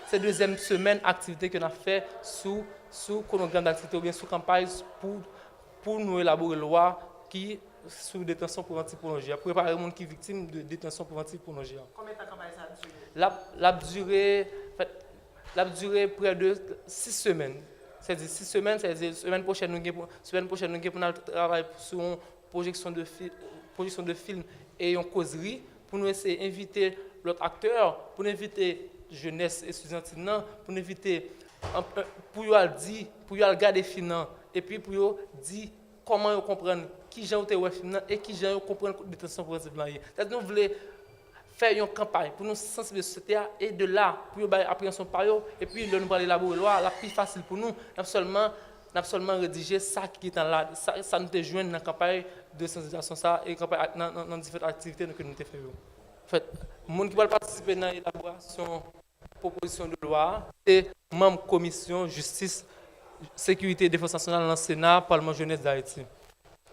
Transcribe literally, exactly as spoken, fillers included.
Se dezyèm semèn aktivite ke n ap fè sou, sou kwonogram daktivite oubyen sou kanpay pou, pou nou elabore lwa ki sou detansyon prevantiv pwolonje a, prepare moun ki viktim de detansyon prevantiv pwolonje a. Konbyen tan kanpay sa ap dire? L ap, l ap dire, fèt, l ap dire prè de sis semèn. Sètadi sis semèn, sètadi semèn pwochèn nou gen pou, semèn pwochèn nou gen pou n al travay sou yon pwojeksyon de, fi, pwojeksyon de fim e yon kozri pou nou eseye envite lòt aktè, pou nou envite jenès estidyantin nan, pou nou envite pou yo al di, pou yo al gade fim nan, epi pou yo di kòman yo konprann, kijan yo te wè fim nan e kijan yo konprann detansyon prevantiv lan ye. Sètadi nou vle fè yon kanpay pou nou sansibilize sosyete a e de la pou yo bay apreyansyon pa yo, epi lè nou pral elabore lwa a, l ap pi fasil pou nou, n ap sèlman n ap sèlman redije sa ki gentan la, sa, sa nou te jwenn nan kanpay de sansibilizasyon sa a e kanpay ak, nan, nan, nan diferan aktivite nou, ke nou te fè yo. Anfèt, moun ki pral patisipe nan elaborasyon pwopozisyon de lwa a, se manm komisyon jistis, sekirite e defans nasyonal nan Sena, Palman Jenès Dayiti.